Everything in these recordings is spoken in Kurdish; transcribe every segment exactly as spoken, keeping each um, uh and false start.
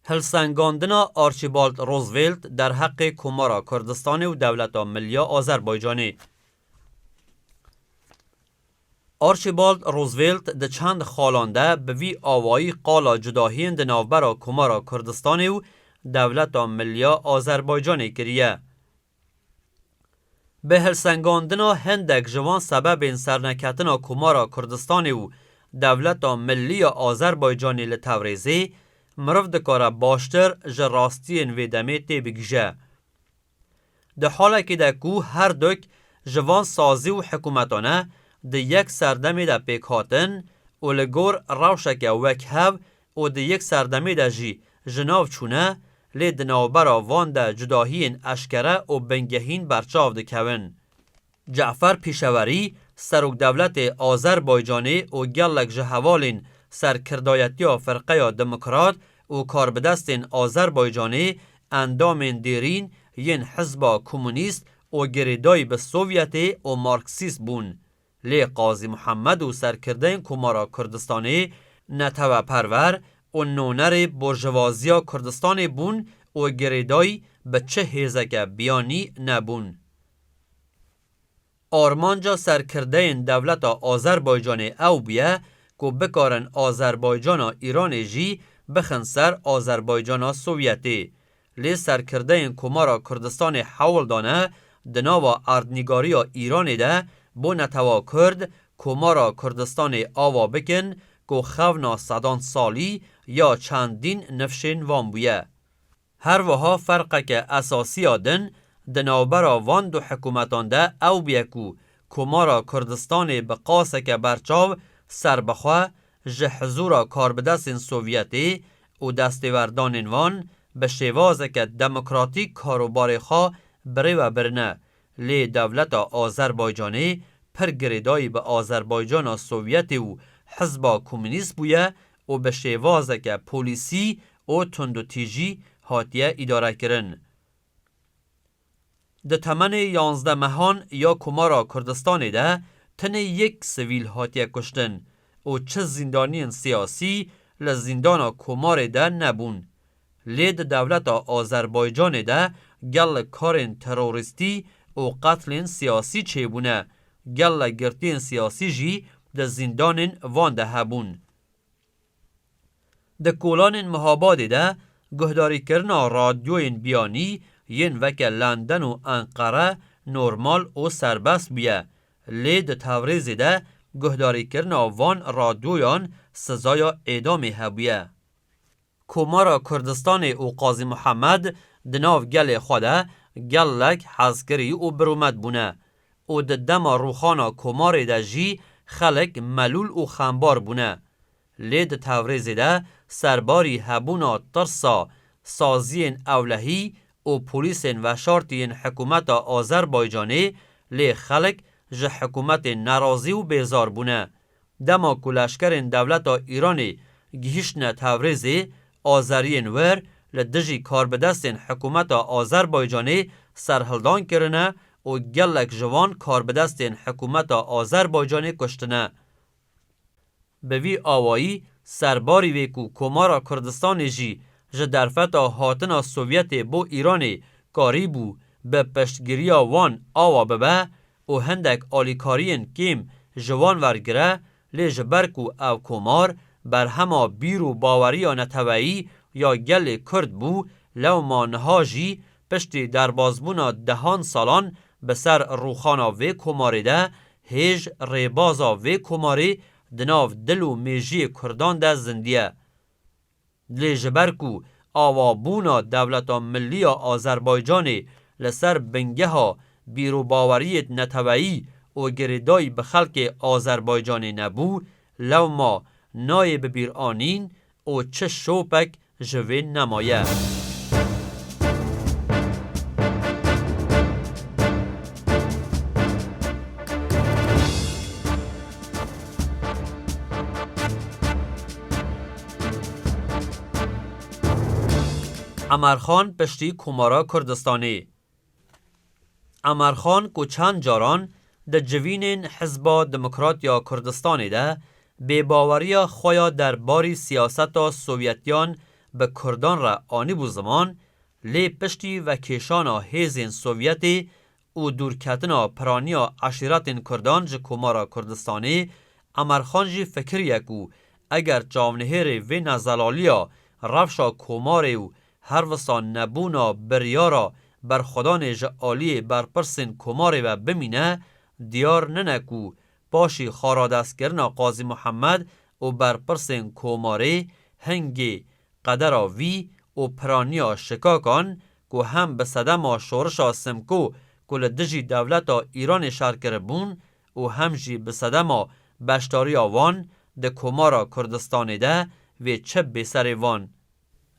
Hilsengandina Archibald Roosevelt derheqê Komara Kurdistanê û Dewleta Milliya Azerbaycanê. Archibald Roosevelt di çend xalan de bi vî awayî qala cudahiyên di navbera Komara Kurdistanê û Dewleta Milliya Azerbaycanê kiriye. Bi hilsengandina hindek ji van sebebên serneketina Komara Kurdistanê û Dewleta Millî ya Azerbaycanê li Tewrêzê, mirov dikare baştir ji rastiyên vê demê têbigihîje. Di halekê de ku her duk ji van sazî û hikûmetane di yek serdemê de pêk hatin û li gor rewşeke wekhev û di yek serdemê de jî ji nav çûne, lê di navbera van de cudahiyên eşkere û bingehîn berçav dikevin. Cefer Pîşewerî, serokdewletê Azerbaycanê û gelek ji hevalên serkirdayetiya Firqeya Demokrat û karbidestên Azerbaycanê, endamên dêrîn yên Hizba Komûnîst û girêdayî bi Sovyetê û Marksîst bûn. Lê Qazî Muhammed û serkirdeyên Komara Kurdistanê neteweperwer û nonerê borjivaziya Kurdistanê bûn û girêdayî bi çi hêzeke biyanî nebûn. Armanca serkirdeyên dewleta Azerbaycanê ew bûye ku bikarin Azerbaycana Îranê jî bixin ser Azerbaycana Sovyetê. Lê serkirdeyên Komara Kurdistanê hewl dane di nava erdnîgariya Îranê de bo netewa Kurd Komara Kurdistanê ava bikin ku xewna sedan salî ya çendîn nifşên van bûye. Her wiha ferqeke esasî ya din di navbera van du hikûmetan de ew bûye ku Komara Kurdistanê bi qaseke berçav serbixwe ji hizûra karbidestên Sovyetê û destêwerdanên van bi şêwazeke demokratîk karûbarê xwe birêve birine, lê dewleta Azerbaycanê pir girêdayî bi Azerbaycana Sovyetê û Hizba Komûnîst bûye û bi şêwazeke polîsî û tundûtîjî hatiye îdarekirin. Di temenê yanzdeh mehan ya Komara Kurdistanê de tenê yek sivîl hatiye kuştin û çi zîndaniyên siyasî li zîndana Komarê de nebûn. Lê di dewleta Azerbaycanê de gelek karên terorîstî û qetlên siyasî çêbûne, gelek girtiyên siyasî jî di zîndanên van de hebûn. Di kolanên Mihabadê de guhdarîkirina radyoyên biyanî yên weke London û Enqere normal û serbest bûye, lê di Tewrêzê de guhdarîkirina van radyoyan sizaya êdamê hebûye. Komara Kurdistanê û Qazî Muhammed di nav gelê xwe de gelek hezkirî û birûmet bûne û di dema rûxana Komarê de jî xelk melûl û xembar bûne. Lê di Tewrêzê de serbarî hebûna tirsa saziyên ewlehî û polîsên veşartî yên hikûmeta Azerbaycanê, lê xelk ji hikûmetê nerazî û bêzar bûne. Dema ku leşkerên dewleta Îranê gihîştine Tewrêzê, azeriyên wir li dijî karbidestên hikûmeta Azerbaycanê serhildan kirine û gelek ji van karbidestên hikûmeta Azerbaycanê kuştine. Bi vî awayî, serbarî vê ku Komara Kurdistanê jî ji derfeta hatina Sovyetê bo Îranê karîbû bi piştgiriya wan ava bibe, û hindek alîkariyên kêm ji wan wergire, lê ji ber ku ev komar berhema bîr û baweriya neteweyî ya gelê Kurd bû, lewma niha jî piştî derbazbûna dehan salan bi ser rûxana vê komarê de hêj rêbaza vê komarê di nav dil û mêjiyê Kurdan de zindiye. Lê ji ber ku awabûna dewleta millî ya Azerbaycanê li ser bingeha bîrobaweriyê neteweyî û girêdayî bi xelkê Azerbaycanê nebû, lewma nayê bibîranîn û çi şopek ji vê nemaye. Emerxan piştî Komara Kurdistanê. Emerxan ku çend caran di civînên Hizba Demokrat ya Kurdistanê de bêbaweriya xwe ya derbarî siyaseta Sovyetiyan bi Kurdan re anîbû ziman, lê piştî vekêşana hêzên Sovyetê û dûrketina piraniya eşîretên Kurdan ji Komara Kurdistanê, Emerxan jî fikiriye ku eger çavnihêrê vê nezelaliya rewşa komarê û her wisa nebûna biryara berxwedanê ji aliyê berpirsên komarê ve bimîne, diyar nine ku paşî xwe radestkirina Qazî Muhammed û berpirsên komarê hingê qedera vî û piraniya şikakan ku hem bi sedema şorişa Simko ku li dijî dewleta Îranê şer kiribûn û hem jî bi sedema beşdariya wan di Komara Kurdistanê de vê çi bê serê van.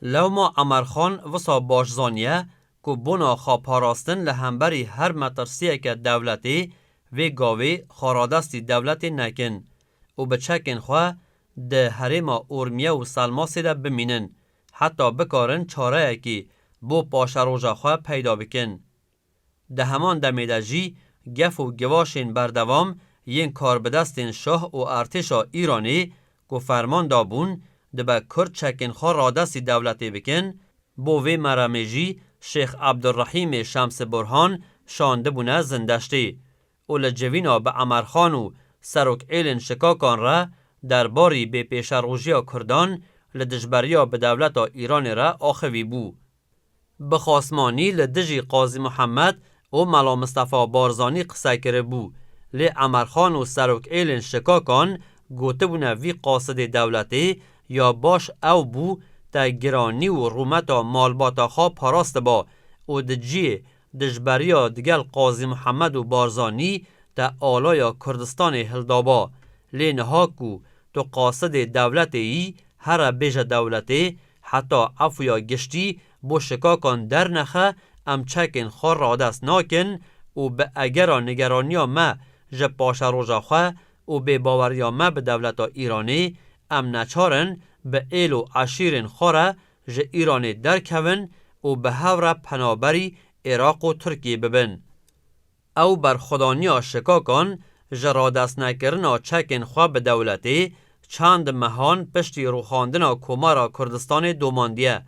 Lewma Emerxan wisa baş zaniye ku bona xwe parastin li hemberî her metirsiyeke dewletê, vê gavê xwe radestî dewletê nekin û bi çekên xwe di herêma Urmiye û Selmasê de bimînin, heta bikarin çareyekî bo paşeroja xwe peyda bikin. Di heman demê de jî gef û givaşên berdewam yên karbidestên şah û artêşa Îranê ku ferman dabûn dibe Kurd çekên xwe radestî dewletê bikin, bo vê meremê jî Şêx Ebdurrehîmê Şemsi Burhan şandibûne Zindeştê û li civîna bi Emerxan û serokêlên şikakan re derbarî bêpêşerojiya Kurdan li dijberiya bi dewleta Îranê re axivî bû. Bi xasmanî li dijî Qazî Muhammed û Mela Mistefa Barzanî qise kiribû, lê Emerxan û serokêlên şikakan gotibûne vî qasidê dewletê ya baş ew bû te giranî û rûmeta malbata xwe parastiba û di cihê dijberiya digel Qazî Muhammed û Barzanî te alaya Kurdistanê hildaba. Lê niha ku tu qasidê dewletê yî, here bêje dewletê, heta efûya giştî bo şikakan dernexe, em çekên xwe radest nakin û bi egera nigeraniya me ji paşeroja xwe û bêbaweriya me bi dewleta Îranê, em neçar in bi êl û eşîrên xwe re ji Îranê derkevin û bi hev re penaberî Iraq û Tirkiyê bibin. Ew berxwedaniya şikakan ji radestnekirina çekên xwe bi dewletê çend mehan piştî rûxandina Komara Kurdistanê domandiye.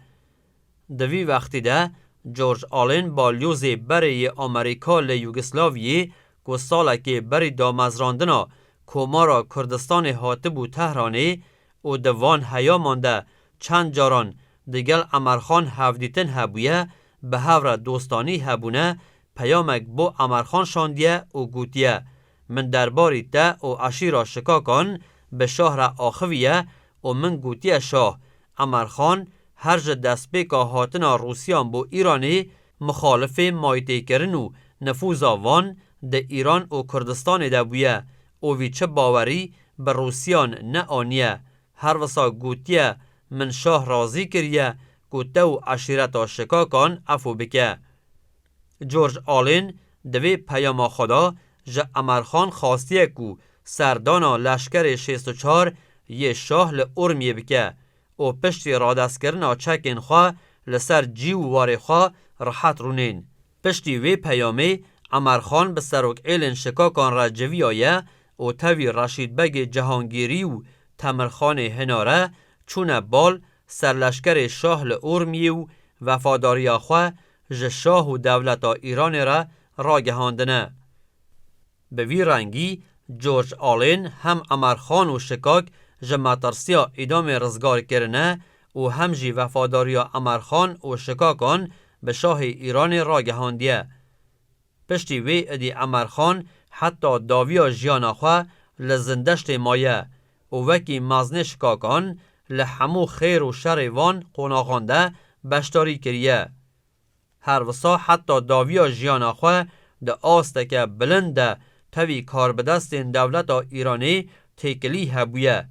Di vî wextî de George Allen balyozê berê yê Amerîka li Yugoslaviyê ku salekê berî damezrandina Komara Kurdistanê hatibû Tehranê û di van heyaman de çend caran digel Emerxan hevdîtin hebûye, bi hev re dostanî hebûne, peyamek bo Emerxan şandiye û gotiye, Min derbarî te û eşîra şikakan bi şah re axiviye û min gotiye şah, Emerxan her ji destpêka hatina Rûsiyan bo Îranê mixalifê mayîtêkirin û nifûza van di Îran û Kurdistanê de bûye û vî çi bawerî bi Rûsiyan neaniye. Her wisa gotiye, Min şah razî kiriye ku te û eşîreta şikakan efû bike. George Allen di vê peyama xwe de ji Emerxan xastiye ku serdana leşkerê şêst û çar yê şah li Urmiyê bike û piştî radestkirina çekên xwe li ser cî û warê xwe rihet rûnên. Piştî vê peyamê Emerxan bi serokêlên şikakan re civiyaye û tevî Reşîd Begê Cihangîrî û Temirxanê Hinare çûne bal serleşkerê şah li Urmiyê û wefadariya xwe ji şah û dewleta Îranê re ragihandine. Bi vî rengî George Alên hem Emerxan û Şikak ji metirsiya îdamê rizgar kirine û hem jî wefadariya Emerxan û Şikakan bi şahê Îranê ragihandiye. Piştî wê êdî Emerxan heta dawiya jiyana xwe li Zindeştê maye û wekî mezinê Şikakan li hemû xêr û şerê van qonaxan de beşdarî kiriye. Her wisa heta dawiya jiyana xwe di asteke bilind de tevî karbidestên dewleta Îranê têkilî hebûye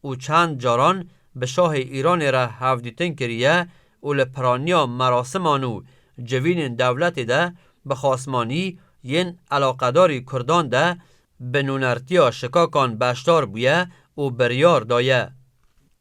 û çend caran bi şahê Îranê re hevdîtin kiriye û li piraniya merasiman û civînên dewletê de bi xasmanî yên eleqedarî Kurdan de bi nûnertiya Şikakan beşdar bûye û biryar daye.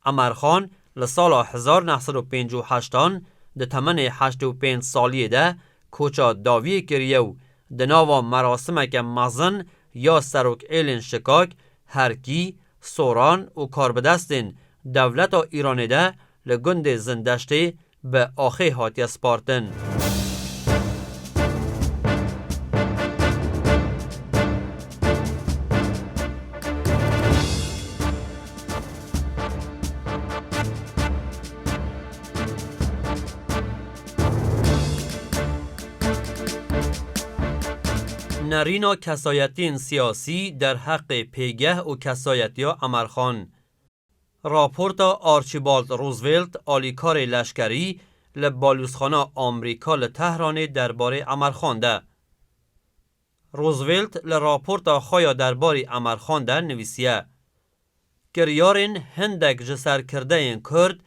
Emerxan li sala hezar neh sed û pêncî û heştan di temenê heştê û pênc saliyê de koça dawiyê kiriye û di nava merasimeke mezin ya serokêlên Şikak, Herkî, Soran û karbidestên dewleta Îranê de li gundê Zindeştê bi axê hatiye spartin. Nerîna kesayetiyên siyasî derheqê pêgeh û kesayetiya Emerxan. Raporta Archibald Roosevelt, alîkarê leşkerî, li balûzxana Amerîka li Tehranê derbarê Emerxan de. Roosevelt li raporta xwe ya derbarî Emerxan de nivîsiye, Kiryarên hindek ji serkirdeyên Kurd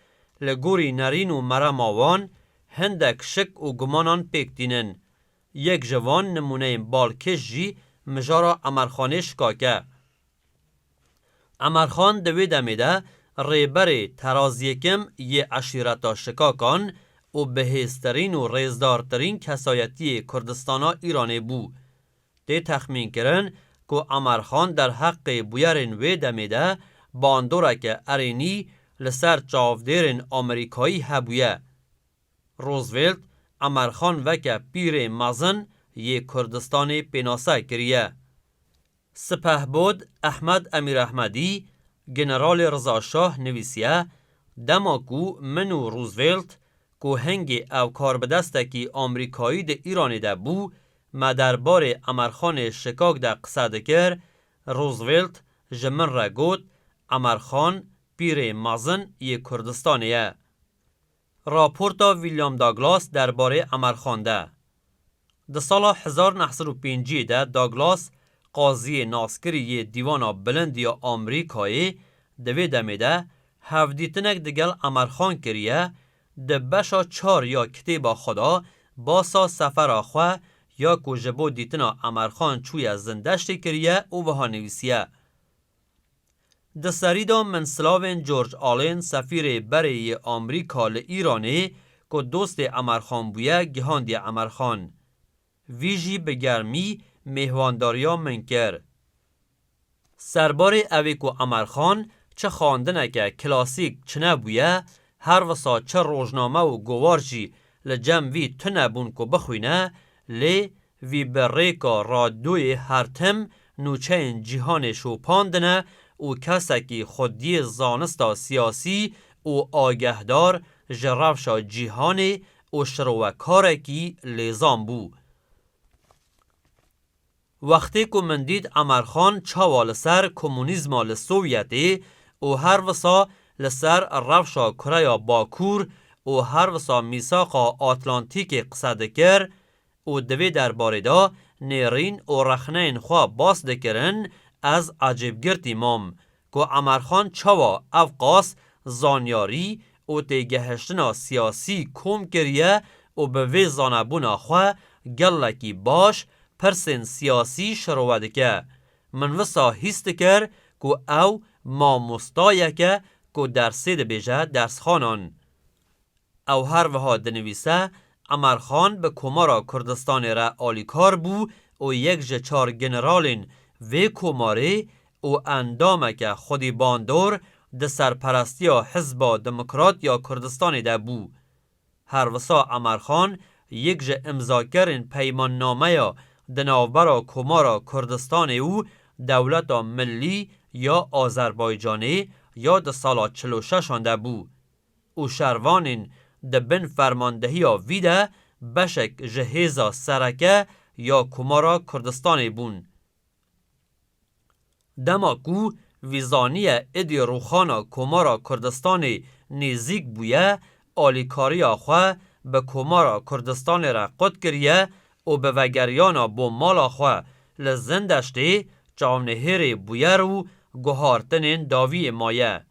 li gorî nerîn û merema wan hindek şik û gumanan pêk tînin. Yek ji van nimûneyên balkêş jî mijara Emerxanê Şikak e. Emerxan di wê demê de rêberê terazyekim yê eşîreta Şikakan û bihêztirîn û rêzdartirîn kesayetiyê Kurdistana Îranê bû. Tê texmînkirin ku Emerxan derheqê bûyerên wê demê de bandoreke erênî li ser çavdêrên Amerîkayî hebûye. Roosevelt Emerxan weke pîrê mezin yê Kurdistanê pênase kiriye. Sipehbod Ehmed Emîr Ehmedî, Generalê Riza Şah nivîsiye, Dema ku min û Roosevelt, ku hingê ew karbidestekî Amerîkayî di Îranê de bû, me derbarê Emerxanê Şikak de qise dikir, Roosevelt ji min re got, Emerxan pîrê mezin yê Kurdistanê ye. Raporta William Douglas derbarê Emerxan de. Di sala hezar neh sed û pêncî de Douglas, qaziyê naskirî yê Dîwana Bilind ya Amerîkayê, di vê demê de hevdîtinek digel Emerxan kiriye, di beşa çar ya kitêba xwe de basa sefera xwe ya ku ji bo dîtina Emerxan çûye Zindeştê kiriye û wiha nivîsiye. Di serî de min silavên George Allen, sefîrê berê yê Amerîka li Îranê, ku dostê Emerxan bûye, gihandiye Emerxan. Vî jî bi germî mêhwandariya min kir. Serbarê evê ku Emerxan çi xwendineke klasîk çinebûye, her wisa çi rojname û guvar jî li cem vî tune bûn ku bixwîne, lê vî bi rêka radyoyê her tim nûçeyên cîhanê şopandine û kesekî xwediyê zanista siyasî û agehdar ji rewşa cîhanê û şirowekarekî lêzan bû. Wextê ku min dît Emerxan çawa li ser komunîzma li Sovyetê û her wisa li ser rewşa Kureya Bakur û her wisa mîsaqa Atlantîkê qise dikir û di vê derbarê de nêrîn û rexneyên xwe bas dikirin, ez ecêbgirtî mam ku Emerxan çawa ev qas zanyarî û têgehiştina siyasî kom kiriye û bi vê zanebûna xwe gelekî baş pirsên siyasî şirove dike. Min wisa hîs dikir ku ew mamostayek e ku dersê dibêje dersxanan. Ew her wiha dinivîse, Emerxan bi Komara Kurdistanê re alîkar bû û yek ji çar generalên vê komarê û endameke xwedîbandor di serperestiya Hizba Demokrat ya Kurdistanê de bû. Her wisa Emerxan yek ji imzakerên peymannameya di navbera Komara Kurdistanê û Dewleta Millî ya Azerbaycanê ya di sala çil û şeşan de bû û şervanên di bin fermandehiya vî de beşek ji hêza sereke ya Komara Kurdistanê bûn. Dema ku vî zaniye êdî rûxana Komara Kurdistanê nêzîk bûye, alîkariya xwe bi Komara Kurdistanê re qut kiriye û bi vegeriyana bo mala xwe li Zindeştê çavnihêrê bûyer û guhartinên dawiyê maye.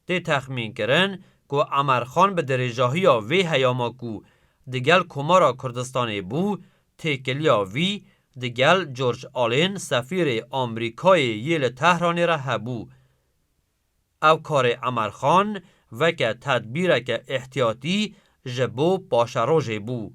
Tê texmînkirin ku Emer Xan bi dirêjahiya vê heyama ku digel Komara Kurdistanê bû, têkiliya vî digel George Allen, sefîrê Amerîkayê yê li Tehranê re hebû. Ev karê Emer Xan weke tedbîreke îhtiyatî ji bo paşerojê bû.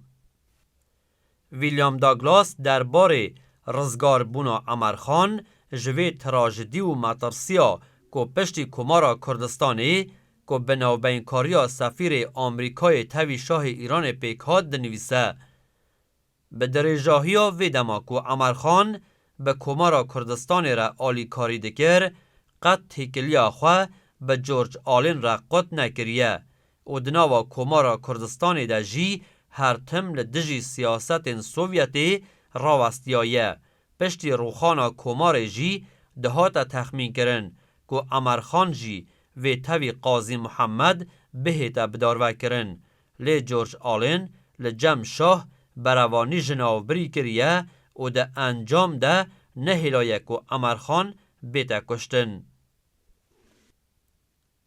William Douglas derbarê rizgarbûna Emer Xan ji vê trajedî û metirsiya ku piştî Komara Kurdistanê, ku bi navbeynkariya sefîrê Amerîkayê tevî şahê Îranê pêk hat, dinivîse: Bi dirêjahiya vê dema ku Emer Xan bi Komara Kurdistanê re alîkarî dikir, qet têkiliya xwe bi George Allen re qut nekiriye û di nava Komara Kurdistanê de jî her tim li dijî siyasetên Sovyetê rawestiyaye. Piştî rûxana Komarê jî dihate texmînkirin ku Emer Xan jî vê tevî Qazî Muhammed bihête bidarvekirin. Lê George Allen li cem şah berevanî ji navbirî kiriye û di encam de nehêlaye ku Emer Xan bête kuştin.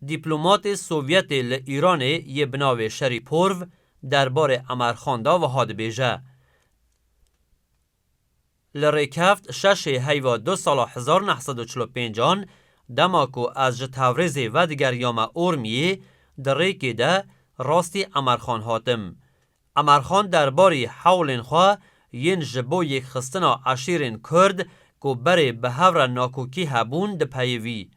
Dîplomatê Sovyetê li Îranê yê bi navê Şerîporv derbarê Emer Xan de wiha dibêje: Li rêkeft şeşê heyva du sala hezar neh sed û çil û pêncan, dema ku ez ji Tewrêzê vedigeriyame Ormiyê, di rêkê de rastî Emer Xan hatim. Emer Xan derbarî hewlên xwe yên ji bo yekxistina eşîrên Kurd ku berê bi hev re nakokî hebûn dipeyivî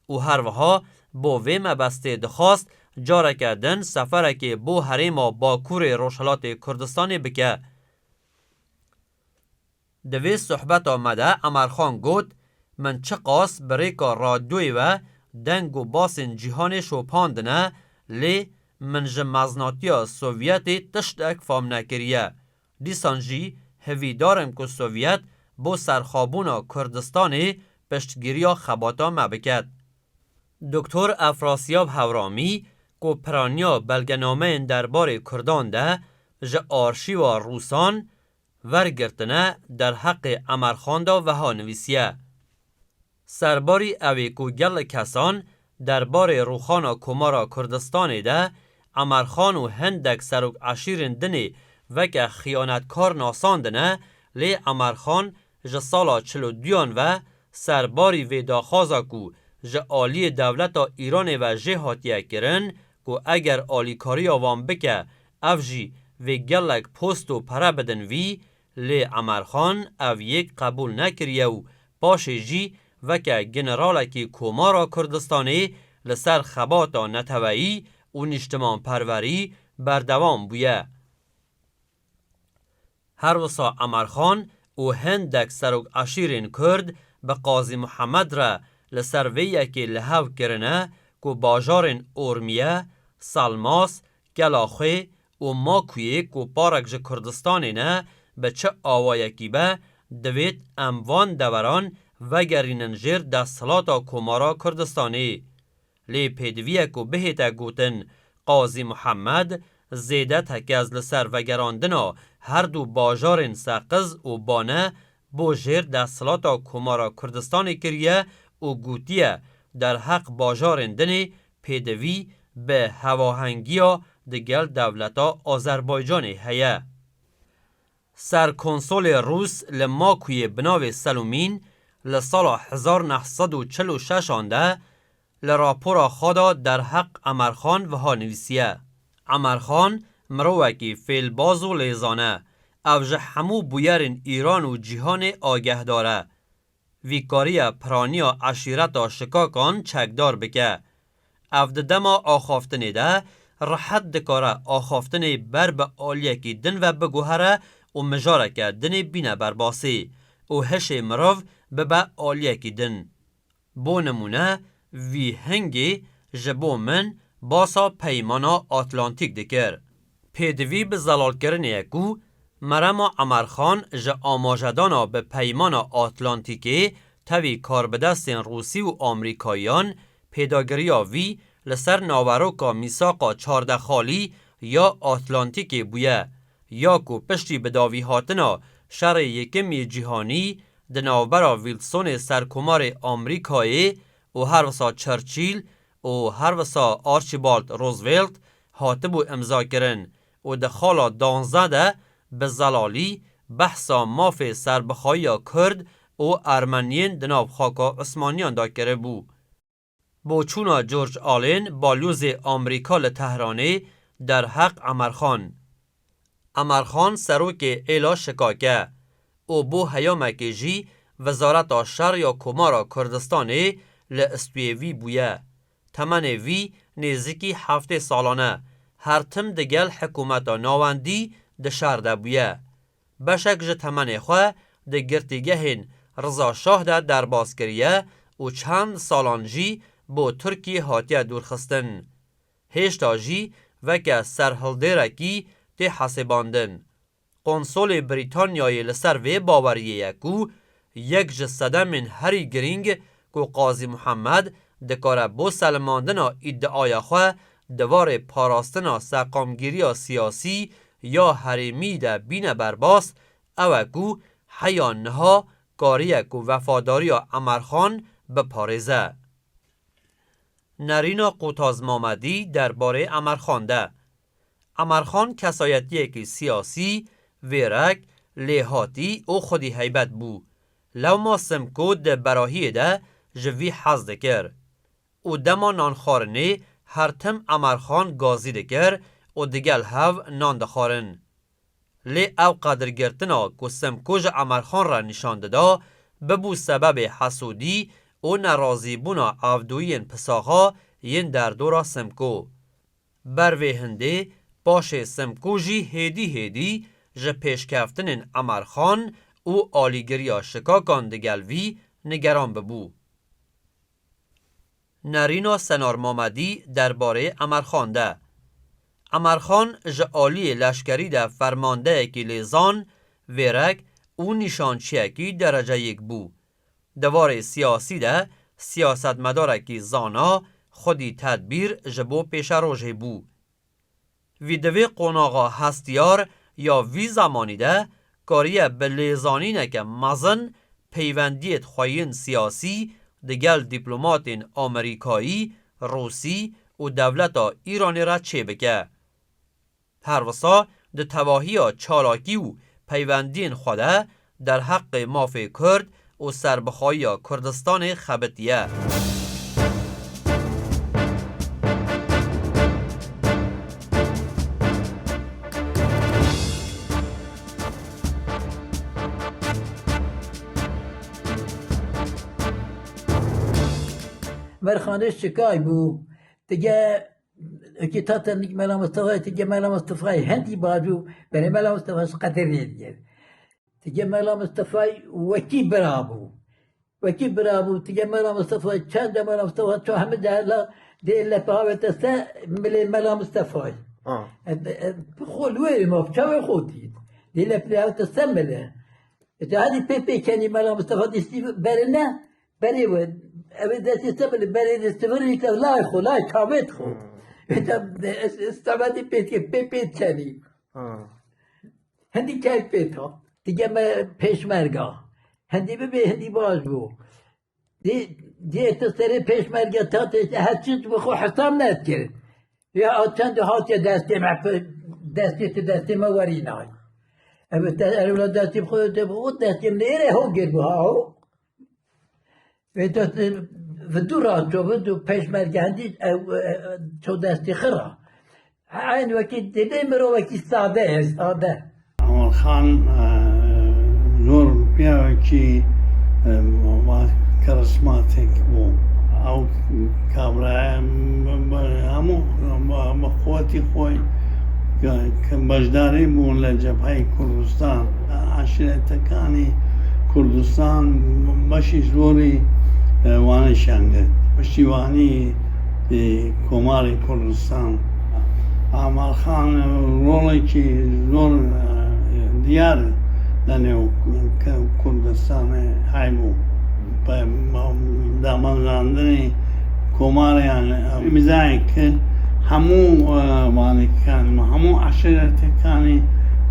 û her wiha bo vê mebestê dixwast careke din seferekê bo herêma Bakurê Rojhilatê Kurdistanê bike. Di vê sohbeta me de Emer Xan got: Min çiqas bi rêka radyoyê ve deng û basên cîhanê şopandine, lê min ji meznatiya Sovyetê tiştek fam nekiriye. Dîsan jî hivîdar im ku Sovyet bo serxwebûna Kurdistanê piştgiriya xebata me biket. Doktor Efrasiyab Hewramî, ku piraniya belgenameyên derbarê Kurdan de ji arşîva Rûsan wergirtine, derheqê Emer Xan de wiha nivîsiye: Serbarî ew ê ku gelek kesan derbarê rûxana Komara Kurdistanê de Emer Xan û hindek serok eşîrên dinê weke xiyanetkar nasandine, lê Emer Xan ji sala çil û duyan ve serbarî vê daxwaza ku ji aliyê dewleta Îranê ve jê hatiye kirin, ku eger alîkariya wan bike, ev jî vê gelek post û pere bidin vî, lê Emer Xan ev yek qebûl nekiriye û paşê jî weke generalekî Komara Kurdistanê li ser xebata neteweyî û nîştimanperwerî berdewam bûye. Her wisa Emer Xan û hindek serok eşîrên Kurd bi Qazî Muhammed re li ser vê yekê li hev kirine ku bajarên Ormiye, Salmas, Kelaxwê û Makuyê ku parek ji Kurdistanê ne, bi çi awayekî be, divêt em van deveran vegerînin jêr desthilata Komara Kurdistanê. Lê pêdiviye ku bihête gotin, Qazî Muhammed zêde tekez li ser vegerandina her du bajarên Seqiz û Bane bo jêr desthilata Komara Kurdistanê kiriye û gotiye, derheq bajarên dinê pêdivî bi hevahengiya digel dewleta Azerbaycanê heye. Serkonsolê Rûs li Makuyê bi navê Selûmîn li sala hezar neh sed û çil û şeşan de li rapora xwe de derheq Emer Xan wiha nivîsiye: Emer Xan mirovekî fêlbaz û lêzan e. Ev ji hemû bûyerên Îran û cîhanê agehdar e. Vî kariye piraniya eşîreta Şikakan çekdar bike. Ev di dema axaftinê de rihet dikare axaftinê ber bi aliyekî din ve biguhere û mijareke dinê bîne berbasî û hişê mirov bibe aliyekî din. Bo nimûne, vî hingê ji bo min basa Peymana Atlantîk dikir. Pêdivî bi zelalkirinê ye ku merema Emerxan ji amajedana bi Peymana Atlantîkê tevî karbidestên Rûsî û Amerîkayiyan pêdagiriya vî li ser naveroka mîsaqa çardexalî ya Atlantîkê bûye, ya ku piştî bidawîhatina Şerê Yekemî Cîhanî di navbera Wilsonê Serkomarê Amerîkayê û herwisa Churchill û herwisa Archibald Roosevelt hatibû imzakirin û di xala danzdeh de bi zelalî behsa mafê serbixayiya Kurd û Ermeniyên di nav xaka Osmaniyan de kiribû. Boçûna George Allen, balyozê Amerîka li Tehranê derheq Emerxan. Emerxan serokê êla şikak e û bo heyamekê jî Wezareta Şer ya Komara Kurdistanê li istûyê vî bûye. Temenê vî nêzîkî heftê salan e, her tim digel hikûmeta navendî di şer de bûye. Beşek ji temenê xwe di girtîgehên Riza Şah de derbas kiriye û çend salan jî bo Tirkiyê hatiye dûrxistin. Hêşta jî weke serhildêrekî tê hesêbandin. Konsolê Brîtanyayê li ser vê baweriyê ye ku yek ji sedemên herî girîng ku Qazî Muhammed dikare bo selimandina îdiaya xwe di warê parastina seqamgîriya siyasî ya herêmî de bîne berbas, ew e ku heya niha kariye ku wefadariya Emerxan biparêze. Nerîna Qutaz Mamedî derbarê Emerxan de. Emerxan kesayetiyekî siyasî, vêrek, lêhatî û xwedî heybet bû. Lewma Simko di berahiyê de ji vî hez dikir û dema nanxwarinê her tim Emerxan gazî dikir û digel hev nan dixwarin. Lê ew qedirgirtina ku Simko ji Emerxan re nîşan dida, bibû sebebê hesûdî û nerazîbûna avdoyiyên pisaxa yên derdora Simko. Ber vê hindê, paşê Simko jî hêdî hêdî ji pêşkeftinên Emerxan û alîgiriya şikakan digel vî nigeran bibû. Nerîna Senar Mamedî derbarê Emerxan de. Emerxan ji aliyê leşkerî de fermandeyekî lêzan, vêrek û nîşançiyekî derece yek bû. Di warê siyasî de siyasetmedarekî zana, xwedî tedbîr ji bo pêşerojê bû. Vî di vê qonaxa hestiyar ya vî zemanî de kariye bi lêzanîneke mezin peywendiyêt xwe yên siyasî digel dîplomatên amerîkayî, rûsî û dewleta Îranê re çêbike. Her wisa di tevahiya çalakî û peywendiyên xwe de derheqê mafê Kurd û serbixweyiya Kurdistanê xebitiye. Merxanê şikay bû. Dige Eke ta tendik Mela Mustafayê, tige Mela Mustafayê hendî bacû, berê Mela Mustafa ji qedirê diye. Tige Mela Mustafayê wekî bira bû. Wekî bira bû, tige Mela Mustafa, çend de Mela Mustafa, ço hemi de hela dê lepe avête se milê Mela Mustafayê. Ha. E, e, xo li wê ma çavê xo dît. Dê lepe avête se milê. Ete hadî pê pê kenî Mela Mustafa dîstî berê ne, berê we. Ew ê destê se bile, berê destê we rîte lay xo, lay çavêt xo. Hmm. Ete de es, es tabetî pê ke, pê pê kenî. Hmm. Hindî kek pê ta. Dige me pêşmerga. Hindî bibe, hindî baş bû. Dî, dî tu serê pêşmerge ta te her çi bi xwe hesab nedikir. Ya çend hatiye destê me, destê tu destê me werînay. Ev te, ev la destê xwe de bu, destê min êrê ho gir bu ha ho. Ve destê, vidu ra ço, vidu pêşmerge hendî, ev, ev, ço destê xira. Eyn wekî dibê mirovekî sade ye, sade. Emerxan, e, zor piyavekî, e, va karizmatik bû. Ew kabraya, e, hemû, e, bi qwetî xwe Ke, ke beşdarî bûn li Cebheyê Kurdistan, eşîretekanî Kurdistan beşî zorî, e, wan nîşan girt. Piştîwanî, e, Komarê Kurdistan. Amarxan rolekî zor, e, diyar e li nêv Kurdistanê hebû. Bi, bi damezrandinê Komarê, yanî, îmzayê kir, hemû, e, vanîkanê me, hemû eşîretekanê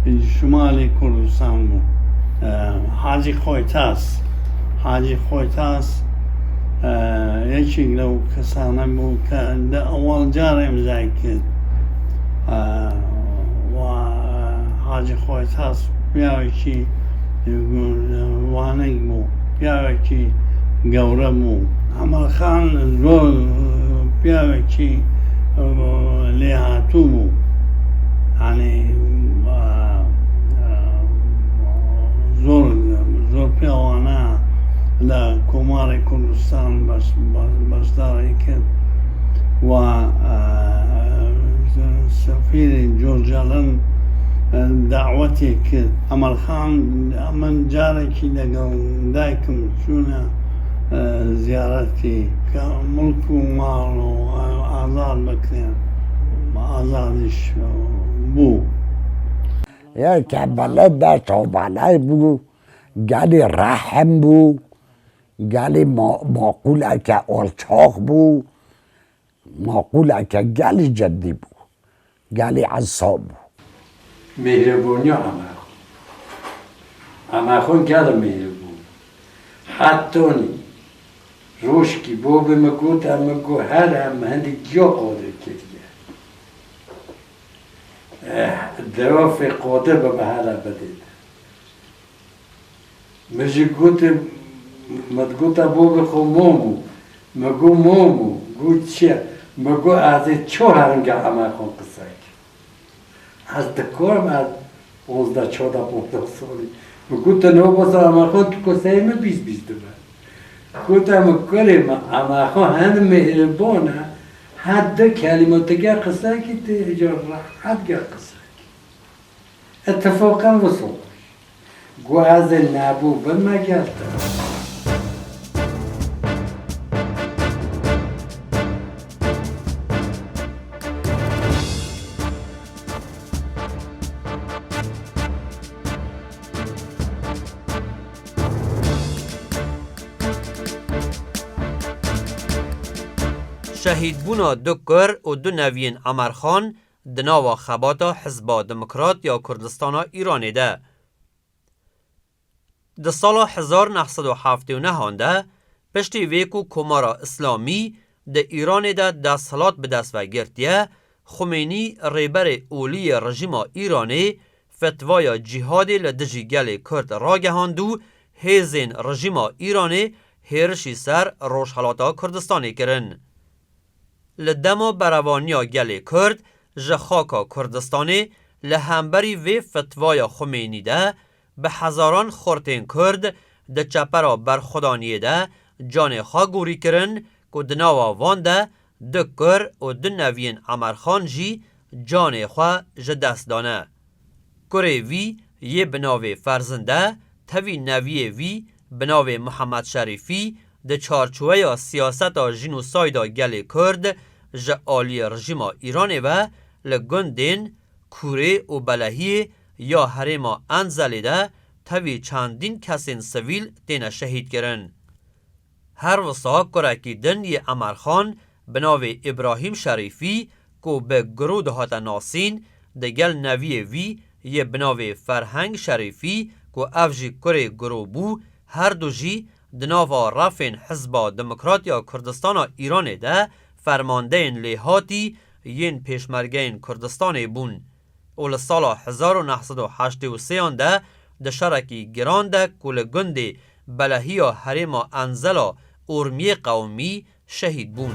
Şimalê Kurdistan bû. E, Hacî Xoytas, Hacî Xoytas, e, yekî lew kesane bû ke de ewel car îmzayê kir. E, wa, e, Hacî Xoytas piyawekî, e, wanik bû, piyawekî gewre bû. Amarxan zor piyawekî, e, lêhatû bû. Yanî, e, e, zor, zor piyawana li Komarê Kurdistan beş-, beş-, beşdarî kir. Wa, e, sefîrê Corcalan, e, dawetê kir. Amarxan, min carekî legel daykim çûne, e, ziyaretê, ke milk û mal û, e, azad bikirin. Azadîş, e, bû. Yê ke belê de çavanay bû, gelî rehm bû, gelî ma-, maqûleke alçax bû, maqûleke gelî cidî bû, gelî esa bû. Mêhribûniya Amerxan. Amerxan gelî mêhribûn. Hetanî rojkî bo bi min got, em min got, her em hindî giya qadir kiriye. Eh, derafê qadir bibe hele bidê. Min jî gotim, min digota bo bi xwe momo. Min got momo. Got çi ye? Min got ez ê çar heringa Amerxan qise kim. Ez dikarim ez ponzdeh, çardeh, ponzdeh salî. Min got tu niha basa Amerxan tu qiseyê min bîst bîst dibe. Gote min kurê min Amerxan hin mêhribon e, her du kelîme tu gel qise kî tu îcar rehet gel qise kî. Îttifaqen wisa. Got ez ê nebû bime gel te. Şehîdbûna du kur û du neviyên Emerxan di nava xebata Hizba Demokrat ya Kurdistana Îranê de. Di sala hezar neh sed û heftê û neh an de, piştî vê ku Komara Îslamî di Îranê de desthilat bi dest ve girtiye, Xumênî, rêberê olî yê rejîma Îranê, fetvaya cîhadê li dijî gelê Kurd ragehand û hêzên rejîma Îranê hêrişî ser Rojhelata Kurdistanê kirin. Li dema berevaniya gelê Kurd ji xaka Kurdistanê li hemberî vê fetvaya Xumênî de bi hezaran xortên Kurd di çepera berxwedaniyê de canê xwe gorî kirin ku di nava van de du kur û du neviyên Emerxan jî canê xwe ji dest dane. Kurê vî yê bi navê Ferzinde, tevî neviyê vî bi navê Muhammed Şerîfî, di çarçoweya siyaseta jînosayda gelê Kurd ji aliyê rejîma Îranê ve li gundên Kûrê û Belehiyê ya herêma Enzelê de tevî çendîn kesên sivîl têne şehîdkirin. Her wisa kurekî din yê Emerxan bi navê Îbrahîm Şerîfî ku bi Giro dihate nasîn, digel neviyê vî yê bi navê Ferheng Şerîfî ku ev jî kurê Giro bû, her du jî di nava refên Hizba Demokrat ya Kurdistana Îranê de fermandeyên lêhatî yên Pêşmergeyên Kurdistanê bûn. û li sala hezar û neh sed û heştê û sê an de di şerekî giran de ku li gundê Belehiya herêma Enzela Urmiyê qewimî şehîd bûn.